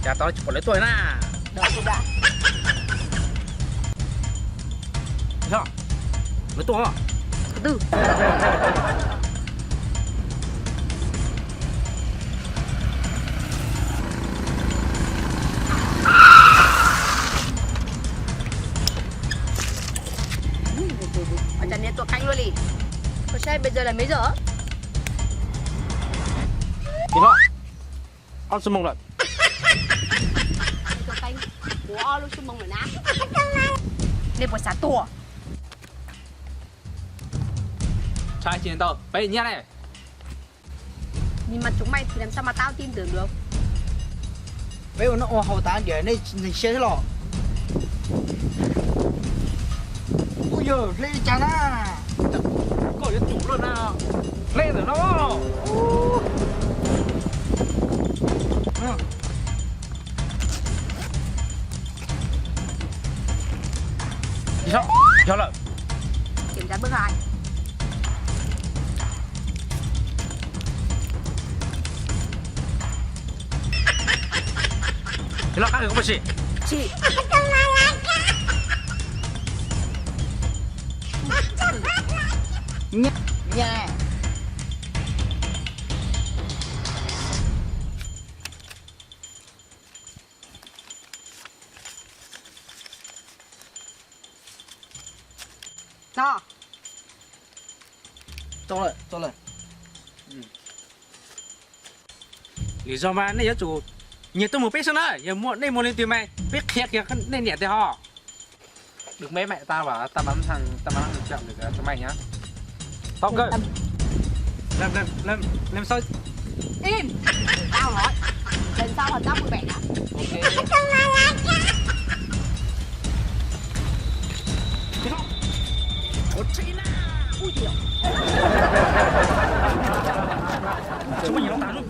Cas tau tsis pom lawv tuaj na. Lawv tuaj. Ua cas nej tuaj qeeb luaj li? Koj saib bây giờ là mấy giờ? Ob xuab moos lawm. Tuaj qeeb puv ob lub xuab moos lawm na. Nej puas xav tuag? Tshaj tsis ntau, peb nyiaj ne. Ni mas chúng mày thì làm sao mà tao tin tưởng được. Peb ua noj ua haus tas tiam nej ntseeg siab thiab los? Ub, yog hle li cas na? Koj yuav tsum luaj na. Hle ntawm no. Yog lawm. Kiểm tra bước hai. Los qab koj puas sim? Sim. Nya. Tso. Tso lawm, tso lawm. Lwm zaus mas nej yuav tsum nyias tuaj mus peb xwb na, yog muaj nej muaj leej twg mas peb qhia kiag nej niam tiag ho. Được mấy mẹ tao bảo tao bán hàng, tao bán hàng chậm được cho mày nhá. Tao cơ. Làm, làm, làm, làm sao? Im. Tao hỏi. Lần sau là tao vui vẻ hả? Ok. Ủa, chi na. Ui, gì vậy? Sao mà nhìn nó tàn luôn?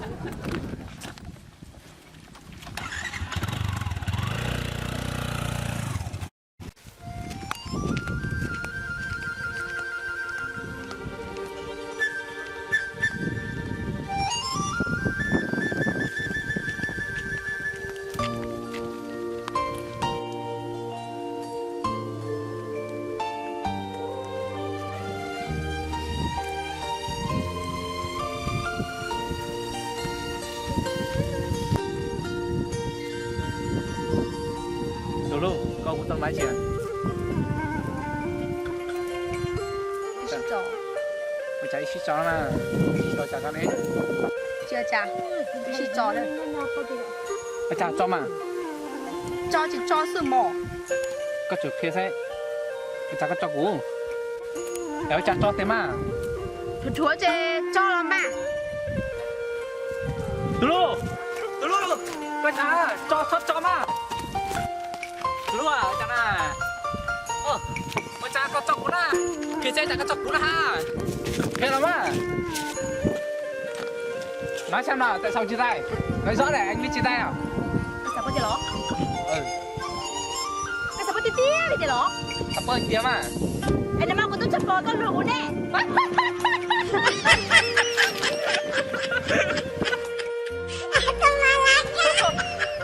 Tus hlub, koj kuv tau laiv tsis? Ua cas ib sij tso na, ib sij tso cas koj ne? Ua cas ua cas tso mas? Tso tsis tso xwb mos. Koj tsum qhia saib, ua cas koj tso kuv? Es ua cas tso tes mas? Rhuav rhuav ces tso los mas. Tus hlub, tus hlub, koj cas tso txhob tso mas. Tus hlub, ua cas na? Ua cas koj tso kuv na? Qhia saib cas koj tso kuv na ha. Qhia los mas. Nói xem nào, tại sao chia tay? Nói rõ để anh biết chia tay nào. Koj xav poj tiag los? Koj xav poj tiag tiag li tiag los? Xav poj tiag mas. Es nag hmo kuv twb tshaj pom koj luag kuv ne.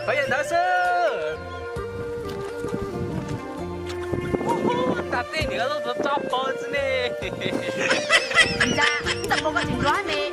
Qhov yam ntawd xwb. Tab tej niam lub tso pov xwb ne. Ntsa, txawm pov koj tsis nruab ne.